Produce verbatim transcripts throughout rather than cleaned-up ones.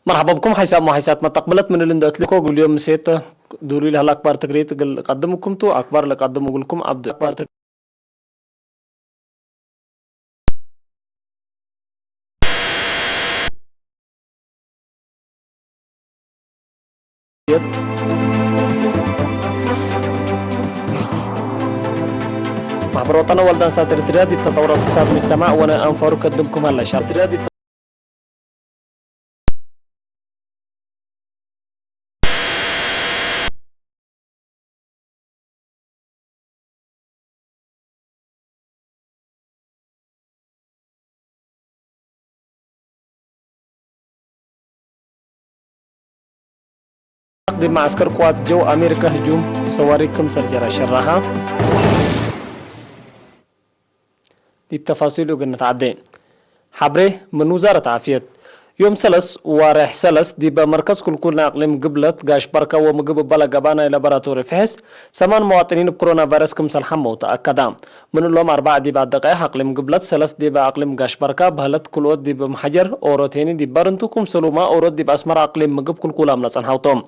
መርሐባ ብኩም ሐይሳም ወሐይሳት መተቅብለት ምን እሊ እንደ እትሊኮ፣ እግል ዮም ምሴት ዱሉይ ለህለ አክባር ትግሪት እግል እቀድም እኩምቱ። አክባር ለቀድም እግልኩም ዐብዱ አክባር ትግሪት። ማሕበር ወጠን ወልድ አንሳት ኤሪትርያ ዲብ ተጠውር እቅትሳድ ምጅተማዕ ወናይ አንፋሩ ከድምኩም ሀለ። ሻር ኤሪትርያ ዲብ ዲብ መዓስከር ቅዋት ጀው አሜሪካ ህጁም ሰዋሪክ ክምሰል ጀረ ሸረሐ። ዲብ ተፋሲሉ እግል ንትዐዴ። ሐብሬ ምን ውዛረት ዓፍየት። ዮም ሰለስ ዋሬሕ ሰለስ ዲበ መርከዝ ክልኩል ናይ አቅሊም ግብለት ጋሽ በርከ ወምግብ እበ ለገብአ ናይ ላቦራቶሪ ፍሕስ፣ ሰማን መዋጥኒን እብ ኮሮና ቫይረስ ክምሰል ሐመው ተአከዳ። ምን እሎም አርበዕ ዲብ አደቀ አቅሊም ግብለት፣ ሰለስ ዲበ አቅሊም ጋሽ በርከ፣ በህለት ክልኦት ዲብ እምሐጀር፣ ኦሮት ሄኒ ዲብ በርንቱ፣ ክምሰሉመ ኦሮት ዲብ አስመረ አቅሊም ምግብ ክልኩላም ለጸንሐው ቶም።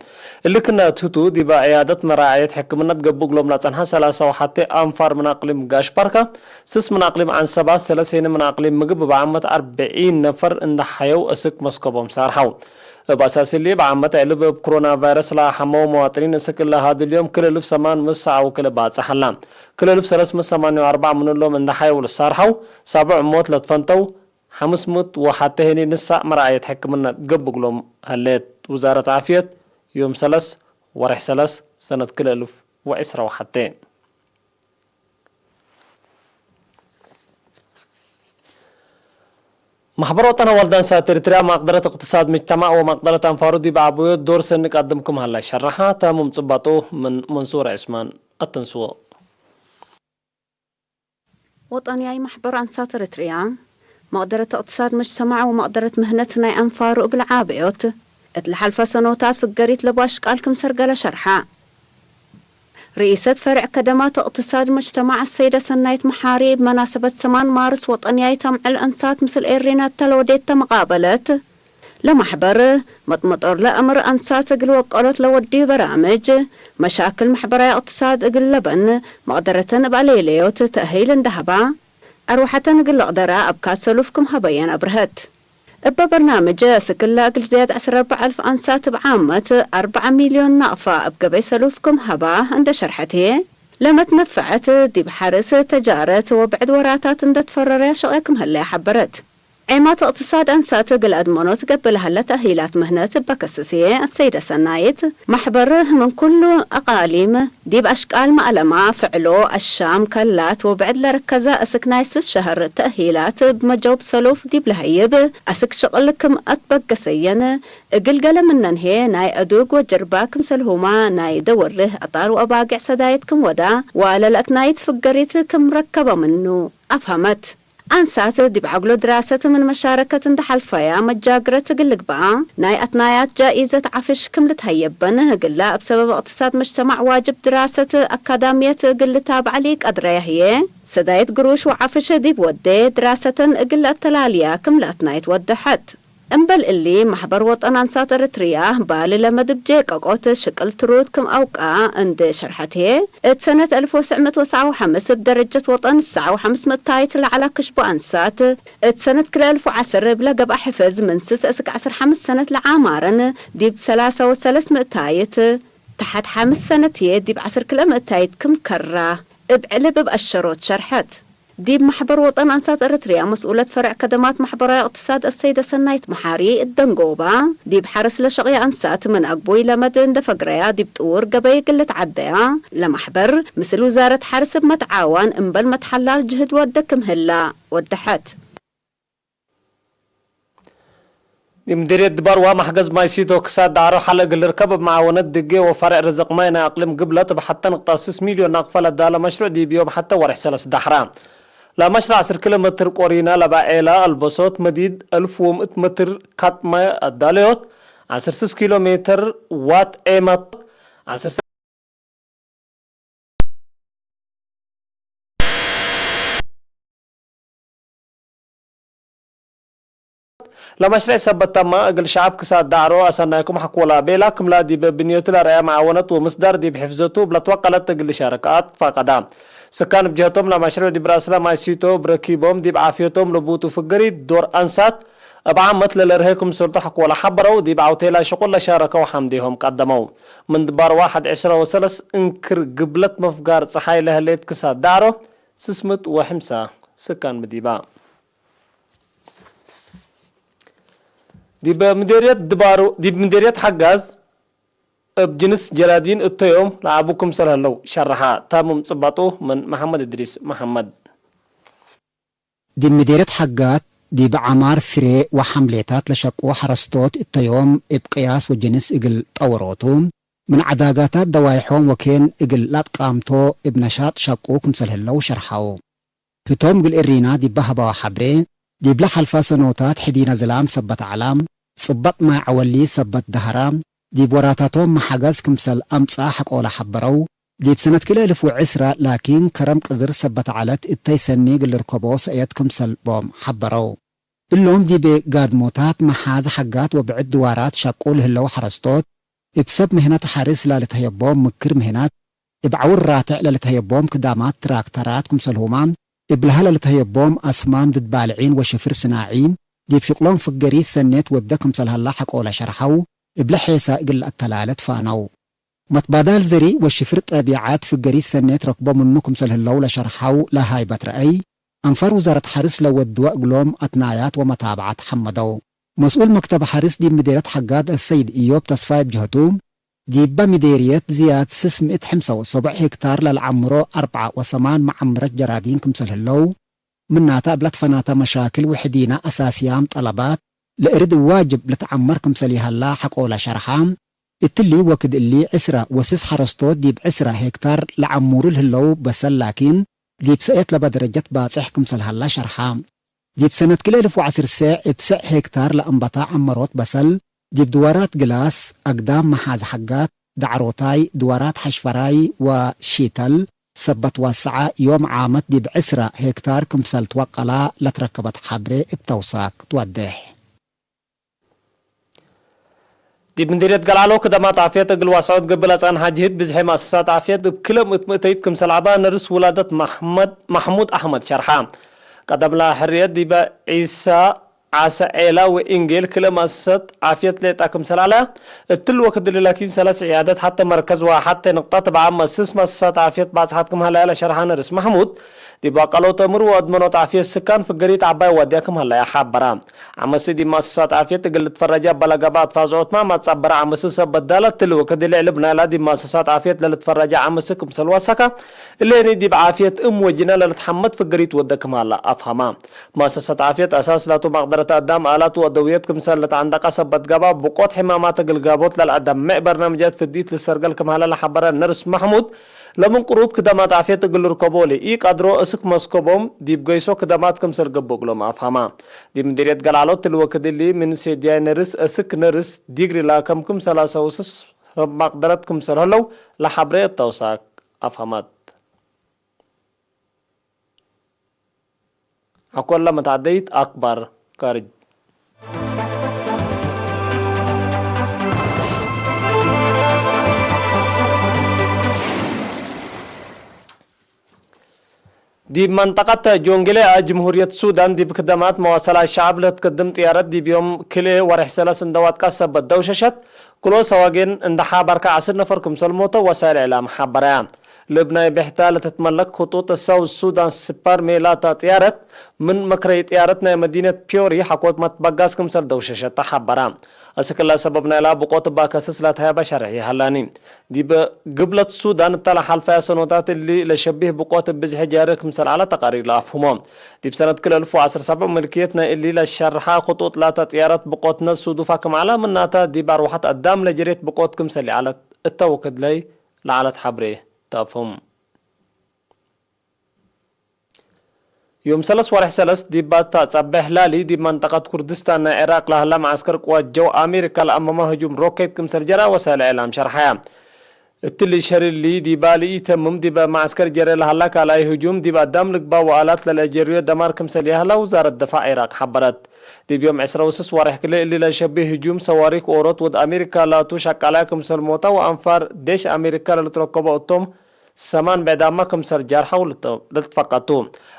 እሊ ክነ እት ህቱ፣ ዲበ ዕያደት መራዐየት ሕክምነት ገብእ እግሎም ለጸንሐ ሰላሳ ወሐቴ አንፋር ምን አቅሊም ጋሽ በርከ፣ ስስ ምን አቅሊም ዐንሰባ፣ ሰለስ ሄኒ ምን አቅሊም ምግብ እብ ዓመት አርብዒን ነፈር እንደ ሐየው እስክ መስከቦም ሳርሐው። እብ አሳስ እሊ፣ እብ ዓመት ዕልብ እብ ኮሮና ቫይረስ ለሐመው መዋጥኒን እስክ እለ ሀድል ዮም ክል እልፍ ሰማን ምሰ አው ክል ባጽሕ ሀላ። ክል እልፍ ሰለስ ምእት ሰማንየ ወአርበዕ ምን እሎም እንደ ሐየው ልሳርሐው፣ ሳብዕ ሞት ለትፈንተው፣ ሐምስ ምእት ወሐቴ ሄኒ ንሳዕ መራዐየት ሕክምነት ገብእ እግሎም ሀሌት። ውዛረት ዓፍየት፣ ዮም ሰለስ ወሬሕ ሰለስ ሰነት ክል እልፍ ወዕስረ ወሐቴ። ማሕበር ወጠን ወልድ አንሳት ኤሪትርያ፣ ማቅደረት እቅትሳድ ምጅተማዕ ወማቅደረት አንፋሩ ዲብ አቡዮት ዶር ሰኒ ቀድም ክም ሀላ ሸረሐ። ተሙም ጽባጦ ምን መንሱር ዑስማን አተንስዎ። ወጠንያይ ማሕበር አንሳት ኤሪትርያ፣ ማቅደረት እቅትሳድ ምጅተማዕ ወማቅደረት ምህነት ናይ አንፋሩ እግል ዓብዮት፣ እት ለሐልፈ ሰኖታት ፍገሪት ለቡ አሽቃል ክም ሰርገለ ሸርሐ። ርኢሰት ፈርዕ ከደማት እቅትሳድ ምጅተማዕ አሰይደ ሰናይት መሓሪ፣ እብ መናሰበት ሰማን ማርስ ወጠንያይት አምዕል አንሳት ምስል ኤሪና እተ ለወዴተ መቃበለት፣ ለማሕበር መጥመጦር ለአምር አንሳት እግል ወቀሎት ለወድዩ በራምጅ፣ መሻክል ማሕበራይ እቅትሳድ እግል ለበን መቅደረተን እብ አሌለዮት ተእሂል እንደ ሀባ፣ አርወሐተን እግል ልቅደራ አብካት ሰሉፍ ክም ሀበየን አብርሀት። እበ በርናምጅ እስክለ እግል ዝያድ ዐስር አርበዕ አልፍ አንሳት እብ ዓመት አርበዕ ሚልዮን ናቅፋ እብ ገበይ ሰሉፍ ክም ሀባ እንደ ሸርሐት ህዬ፣ ለመትነፈዐት ዲብ ሐርስ፣ ተጃረት ወብዕድ ወራታት እንደ ትፈረረያ ሸቄ ክም ህለያ ሐበረት። ዔማት እቅትሳድ አንሳት እግል አድመኖት ገብእ ለሀለ ተእሂላት ምህነት እበ ከስስ ህዬ፣ አሰይደ ሰናይት፣ ማሕበር ምን ኩሉ አቃሊም ዲብ አሽቃል መአለማ፣ ፍዕሎ፣ አሻም፣ ከላት ወብዕድ ለረከዘ እስክ ናይ ስስ ሸህር ተእሂላት እብ መጀውብ ሰሉፍ ዲብ ለሀይብ አስክ ሽቅል ክም አትበገሰየን፣ እግል ገሌ ምነን ህዬ ናይ አዱግ ወጀርባ ክምሰልሁመ ናይ ደወርህ፣ አጣር ወአባጌዕ ሰዳየት ክም ወዳ ወለለአትናይት ፍገሪት ክም ረከበ ምኑ አፍሀመት። አንሳት ዲብ ዐግሎ ድራሰት ምን መሻረከት እንደ ሐልፈያ መጃግረት እግል ልግበአ፣ ናይ አትናያት ጃኢዘት ዐፍሽ ክም ልትሀየበን፣ እግላ እብ ሰበብ እቅትሳድ መጅተማዕ ዋጅብ ድራሰት አካዳምየት እግል ልታብዐ ሊቀድረያ ህዬ፣ ሰዳይት ግሩሽ ወዐፍሽ ዲብ ወዴ ድራሰተን እግል ለአተላልያ ክም ለአትናይት ወደሐት። እምበል እሊ፣ ማሕበር ወጠን አንሳት ኤረትርያ፣ ባሊ ለመድብ ጄቀቆት ሽቅል ትሩድ ክም አውቃ እንዴ ሸርሐት ህዬ፣ እት ሰነት አልፍ ወትሰዕ ምእት ወሰብዓ ወሐምስ እብ ደረጀት ወጠን ትሰዓ ወሐምስ ምእታይት ለዐላ ክሽቦ አንሳት፣ እት ሰነት ክልኤ አልፍ ወዐስር እብለ ገብአ ሕፍዝ ምን ስስ እስክ ዐስር ሐምስ ሰነት ለዓማረን ዲብ ሰላሳ ወሰለስ ምእታይት፣ ተሐት ሐምስ ሰነት ህዬ ዲብ ዐስር ክልኤ ምእታይት ክም ከራ እብ ዕልብ እብ አሸሮት ሸርሐት። ዲብ ማሕበር ወጠን አንሳት ኤረትርያ መስኡለት ፈርዕ ከደማት ማሕበራዊ እቅትሳድ አሰይደ ሰናይት መሓሪ እት ደንጎባ፣ ዲብ ሐርስ ለሸቅየ አንሳት ምን አግቡይ ለመድ እንደ ፈግረያ ዲብ ጥውር ገበይ እግል ልትዐደያ፣ ለማሕበር ምስል ውዛረት ሐርስ እብ መትዓዋን እምበል መትሐላል ጅህድ ወደ ክም ህላ ወደሐት። ዲብ ምዲርየት ድባርዋ መሕገዝ ማይ ሲቶ ክሳድ ዳዕሮ ሐለ እግል ልርከብ እብ መዓወነት ድጌ ወፈርዕ ርዝቅ ማይ ናይ አቅሊም ግብለት እብ ሐተ ንቅጣ ስስ ሚልዮን ናቅፈ ለዳለ መሽሩዕ ዲብ ዮም ሐተ ወሬሕ ሰለስ ዳሕራ። ለመሽረዕ ዐስር ኪሎ ሜትር ቆሪና ለበ ዔላ አልበሶት መዲድ አልፍ ወምእት ሜትር ካጥ ማይ አዳለዮት፣ ዐስር ስስ ኪሎ ሜትር ዋት ዔመት፣ ዐስር ለመሽሬዕ ሰበት ተማ፣ እግል ሸዐብ ክሳድ ዳዕሮ አሰናይኩም ሐኮላ ቤላ ክምላ ዲበ ብንዮቱ ለረአ መዓወነት ወምስዳር ዲብ ሕፍዘቱ እብ ለትወቀለት እግል ልሻረክ አትፋቀዳ። ስካን እብ ጀህቶም፣ ለመሽሬዕ ዲብ ራስለ ማይ ሲቶ እብ ረኪቦም ዲብ ዓፍየቶም ለቡቱ ፍገሪት ዶር አንሳት እብ ዓመት ለለርሄ ክምሰልቱ ሐኮላ ሐበረው፣ ዲብ ዐውቴላ ሽቁል ለሻረከው ሐምዴሆም ቀደመው። ምን ድባር ዋሕድ ዕስራ ወሰለስ እንክር ግብለት መፍጋር ጸሓይ ለህሌት ክሳድ ዳዕሮ ስስምት ወሕምሳ ስካን ምዲባ። ዲብ ምዴርየት ድባሩ፣ ዲብ ምዴርየት ሐጋዝ እብ ጅንስ ጀራዲን እተዮም ለዐቡ ክምሰል ህለው ሸርሐ። ታምም ጽባጡ ምን መሐመድ እድሪስ መሐመድ። ዲብ ምዴርየት ሐጋዝ ዲብ ዐማር ፍሬ ወሐምሌታት ለሸቁ ሐረስቶት እተዮም እብ ቅያስ ወጅንስ እግል ጠወሮቱ፣ ምን ዐዳጋታት ደዋይሖም ወኬን እግል ለአጥቃምቶ እብ ነሻጥ ሸቁ ክምሰል ህለው ሸርሐው። ህቶም እግል እሪና ዲብ ሀበዋ ሐብሬ፣ ዲብለ ሐልፋ ሰኖታት ሕዲነ ዝላም ሰበት ዐላ፣ ጽበጥ ማይ ዐወሊ ሰበት ደሀራ፣ ዲብ ወራታቶም መሓገዝ ክምሰል አምጽአ ሐቆለ ሐበረው። ዲብ ሰነት ክልኤ እልፍ ወዕስራ ላኪን፣ ከረም ቅዝር ሰበት ዐለት እተይ ሰኒ እግል ልርከቦ ሰእየት ክምሰል ቦም ሐበረው። እሎም ዲብ ጋድሞታት መሓዝ ሐጋት ወብዕድ ድዋራት ሸቁ ለህለው ሐረስቶት፣ እብ ሰብ ምህነት ሐርስ ለልትሀየቦም ምክር ምህነት፣ እብ ዐውር ራትዕ ለልትሀየቦም ክዳማት ትራክተራት ክምሰልሁመ፣ እብ ለሀ ለልትሀየቦም አስማም ድድ ባልዒን ወሽፍር ስናዒ፣ ዲብ ሽቅሎም ፍገሪት ሰኔት ወደ ክምሰል ሀላ ሐቆለ ሸርሐው፣ እብለ ሔሳ እግል ለአተላለ ትፋነው። መትባዳል ዘሪእ ወሽፍር ጠቢዐት ፍገሪት ሰኔት ረክቦ ምኑ ክምሰል ህለው ለሸርሐው ለሀይበት ረአይ፣ አንፋር ውዛረት ሐርስ ለወድወ እግሎም አትናያት ወመታብዐት ሐመደው። መስኡል መክተብ ሐርስ ዲብ ምዴርየት ሐጋድ አሰይድ እዮብ ተስፋይ እብ ጀህቱ፣ ዲበ ምዴርየት ዝያድ ስስ ምእት ሕምሳ ወሰቡዕ ሄክታር ለልዐምሮ አርበዓ ወሰማን መዐምረት ጀራዲን ክምሰል ህለው፣ ምናተ እብ ለትፈናተ መሻክል ወሕዲነ አሳስያም ጠለባት ለእርድ ዋጅብ ልትዐመር ክምሰል ይሀላ ሐቆለ ሸርሐ። እትሊ ወክድ እሊ፣ ዕስረ ወስስ ሐረስቶት ዲብ ዕስረ ሄክታር ለዐሙሩ ለህለው በሰል ላኪን፣ ዲብ ሰእየት ለበ ደረጀት ባጽሕ ክምሰል ሀላ ሸርሐ። ዲብ ሰነት ክልኤ እልፍ ወዐስር ሰዕ እብ ሰዕ ሄክታር ለአንበታ ዐመሮት በሰል፣ ዲብ ድዋራት ግላስ፣ አግዳም መሓዝ ሐጋት፣ ዳዕሮታይ፣ ድዋራት ሐሽፈራይ ወሺተል፣ ሰበት ዋሰዐ ዮም ዓመት ዲብ ዕስረ ሄክታር ክምሰል ትወቀላ ለትረከበት ሐብሬ እብ ተውሳክ ትወዴሕ። ዲብ ምዲርየት ገልዓሎ ክደማት ዓፍየት እግል ዋስዖት ገብእ ለጸንሐ ጅህድ ብዝሒ መአሰሳት ዓፍየት እብ ክለ ምእት ምእተይት ክምሰል ዐባ ነርስ ውላደት መሐመድ፣ መሕሙድ አሕመድ ሸርሐ። ቀደም ለሕርየት ዲበ ዒሳ ዓሰ ዔላ ወኢንጌል ክልኤ መአሰሰት ዓፍየት ሌጣ ክምሰል ዐለ። እትሊ ወክድ እሊ ላኪን ሰለስ ዕያደት ሐቴ መርከዝ ወሐቴ ንቅጠት እብ ዓም መስስ መአሰሳት ዓፍየት ባጽሐት ክም ሀለያ ለሸርሐ ነርስ መሕሙድ፣ ዲብ አቀሎት እምር ወአድመኖት ዓፍየት ስካን ፍገሪት ዐባይ ዋድያ ክም ሀለያ ሐበረ። ዐመሲ ዲብ መአሰሳት ዓፍየት እግል ልትፈረጃ እበ ለገብአ አትፋዝዖትመ መትጸበረ ዐመሲ ሰብ በዳለ እትሊ ወክድ እሊ ዕልብ ናይላ ዲብ መአሰሳት ዓፍየት ለልትፈረጃ ዐመሲ ክምሰል ወሰከ፣ እሌኒ ዲብ ዓፍየት እም ወጅነ ለልትሐመድ ፍገሪት ወደ ክም ሀለ አፍሀመ። መአሰሰት ዓፍየት አሳስ ላቱ መቅደረት አዳም፣ አላት ወአደውየት ክምሰል ለተዐንደቀ ሰበት ገብአ፣ ብቆት ሕማማት እግል ጋቦት ለልአዳምዕ በርናምጃት ፍዲት ልሰርገል ክም ሀለ ለሐበረ ነርስ መሕሙድ፣ ለምን ቅሩብ ክደማት ዓፍየት እግል ልርከቦ ለኢቀድሮ እስክ መስከቦም ዲብ ገይሶ ክደማት ክምሰል ገብእ እግሎም አፍሀመ። ዲብ ምዲርየት ገልዓሎ እትሊ ወክድ እሊ ምን ሴድያይ ነርስ እስክ ነርስ ዲግሪ ላከም ክምሰል አሰውስስ ሰብ መቅደረት ክምሰል ህለው ለሐብሬ እተውሳክ አፍሀመት። አኮለ መትዐደይት አክባር ካርጅ። ዲብ መንጠቀት ጆንግሌ ጅምሁርየት ሱዳን፣ ዲብ ክደማት መዋሰላት ሸዐብ ለትከድም ጥያረት ዲብ ዮም ክልኤ ወሬሕ ሰለስ እንደ ዋጥቀት ሰበት ደውሸሸት፣ ክልኦት ሰዋጌን እንደ ሓበርከ ዐስር ነፈር ክምሰል ሞተ ወሳይል እዕላም ሓበረ። ልብ ናይ ብሕታ ለትትመለክ ክጡጥ ሰው ሱዳን ስፐር ሜላታ ጥያረት ምን መክረይ ጥያረት ናይ መዲነት ፒዮሪ ሐቆት መትበጋስ ክምሰል ደውሸሸት ተሓበረ። እስክላ ሰበብ ናይላ ብቆት እባ ከስስ ለትሀበ ሸርሕ ይሀላኒ። ዲብ ግብለት ሱዳን እተ ለሐልፈያ ሰኖታት እሊ ለሸቢህ ብቆት እብ ብዝሒ ጃሪ ክምሰል ዐለ ተቃሪር ለአፍህሞ። ዲብ ሰነት ክልኤ እልፍ ወዐስር ሰብዕ ምልክየት ናይ እሊ ለሸርሐ ክጡጥ ላተ ጥያረት ብቆትነት ሱዱፋ ክም ዐለ ምናተ ዲብ አርወሐት አዳም ለጀሬት ብቆት ክምሰል ይዐለት እተ ወክድ ለይ ለዐለት ሐብሬ ተአፍህም። ዮም ሰለስ ወሬሕ ሰለስ ዲብ ባታ ጸቤሕ ላሊ ዲብ መንጠቀት ኩርድስታን ናይ ዒራቅ ለሀላ መዓስከር ቅዋት ጀው አሜሪካ ለአመመ ህጁም ሮኬት ክምሰል ጀረ ወሳይል እዕላም ሸርሐያ። እትሊ ሸርሊ ዲባ ለኢተምም ዲበ መዓስከር ጀረ ለሀላ ካልኣይ ህጁም ዲብ አዳም ልግባእ ወአላት ለለአጀርዮ ደማር ክምሰል ይሀላ ውዛረት ድፋዕ ዒራቅ ሐበረት። ዲብ ዮም ዕስራ ወስስ ዋርሕ ክልኤ እሊ ለሸቤ ህጁም ሰዋሪክ ኦሮት ወድ አሜሪካ ላቱ ሸቃላይ ክምሰል ሞታ ወአንፋር ዴሽ አሜሪካ ለልትረከቦ እቶም ሰማን ብዕዳማ ክምሰል ጃርሐው ልትፈቀቱ።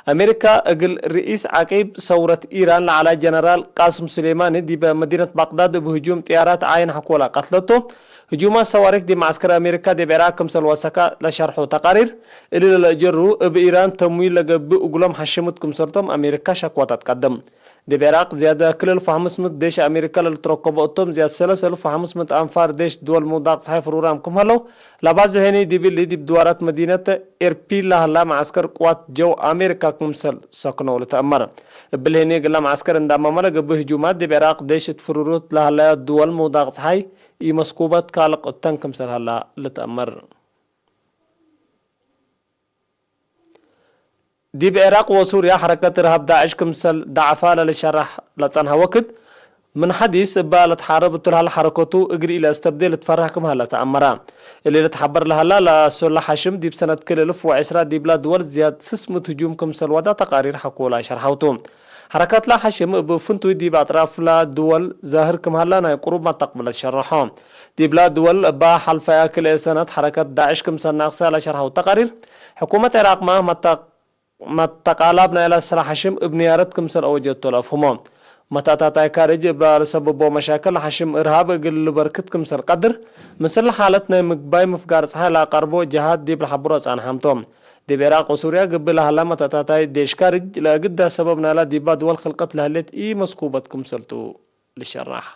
አሜሪካ እግል ርኢስ ዐቂብ ሰውረት ኢራን ለዐላይ ጀነራል ቃስም ሱሌማኒ ዲበ መዲነት ባቅዳድ እብ ህጁም ጥያራት ዓይን ሐኮላ ቀትለቱ። ህጁማት ሰዋሪክ ዲብ መዐስከር አሜሪካ ዲብ ዕራቅ ክምሰል ወሰካ ለሸርሑ ተቃሪር፣ እሊ ለለአጀሩ እብ ኢራን ተምዊል ለገብእ እግሎም ሐሽምት ክምሰልቶም አሜሪካ ሸክወት አትቀድም። ዲብ ዕራቅ ዝያድ ክል እልፍ ወሐምስ ምእት ዴሽ አሜሪካ ለልትረከቦ እቶም ዝያድ ሰለስ እልፍ ወሐምስ ምእት አንፋር ዴሽ ድወል ምውዳቅ ጸሓይ ፍሩራም ክም ሀለው ለባዝሕ ህኒ ዲብ እሊ ዲብ ድዋራት መዲነት ኤርፒል ለሀላ መዐስከር ቅዋት ጀው አሜሪካ ክምሰል ሰክነው ልትአመር። እብሊ ህኒ እግለ መዐስከር እንዳ አማመ ለገብእ ህጁማት ዲብ ዕራቅ ዴሽ እት ፍሩሩት ለሀለያ ድወል ምውዳቅ ጸሓይ ኢመስኩበት ካልቅ እተን ክምሰል ሀላ ልትአመር። ዲብ ዕራቅ ወሱርያ ሐረከት እርሃብ ዳዕሽ ክምሰል ደዐፋ ለልሸራሕ ለጸንሐ ወክድ፣ ምን ሐዲስ እበ ለትሓረብ እቱ ለሀለ ሐረከቱ እግል ኢለአስተብዴ ልትፈረህ ክም ሀለ ተአመረ። እሊ ልትሐበር ለሀላ ለሶለ ሐሽም ዲብ ሰነት ክል እልፍ ወዕስራ ዲብላ ድወል ዝያድ ስስ ምእት ህጁም ክምሰል ወዳ ተቃሪር ሐቆላ ሸርሐውቱ። ሐረከትላ ሐሽም እብ ፍንቱይ ዲብ አጥራፍላ ድወል ዛህር ክም ሀላ ናይ ቅሩብ መተቅብለት ሸረሖ። ዲብላ ድወል እባ ሐልፈያ ክልኤ ሰነት ሐረከት ዳዕሽ ክምሰል ናቅሰ ለሸርሐው ተቃሪር፣ ሕኩመት ዕራቅመ መተ-፣ መተቃላብ ናይላ ሰላሕ ሐሽም እብ ንያረት ክምሰል አወጀቶ ለአፍህሞ። መተአታታይ ካርጅ እብ ለሰብቦ መሻክል ሐሽም እርሃብ እግል ልበርክት ክምሰል ቀድር፣ ምስል ሓለት ናይ ምግባይ ምፍጋር ጸሓይ ለአቀርቦ ጀሃት ዲብ ለሐብሮ ጸንሐምቶም። ዲብ ዕራቅ ወሱርያ ግብእ ለሀላ መተአታታይ ዴሽ ካርጅ፣ ለእግዳ ሰበብ ናይላ ዲባ ድወል ክልቀት ለህሌት ኢመስኩበት ክምሰልቱ። ልሸራሕ።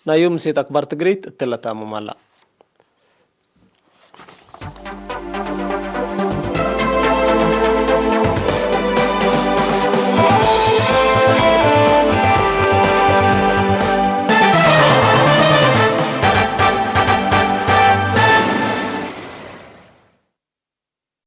ናይ ዮም ምሴት አክባር ትግሪት እትለ ታምም ዐላ።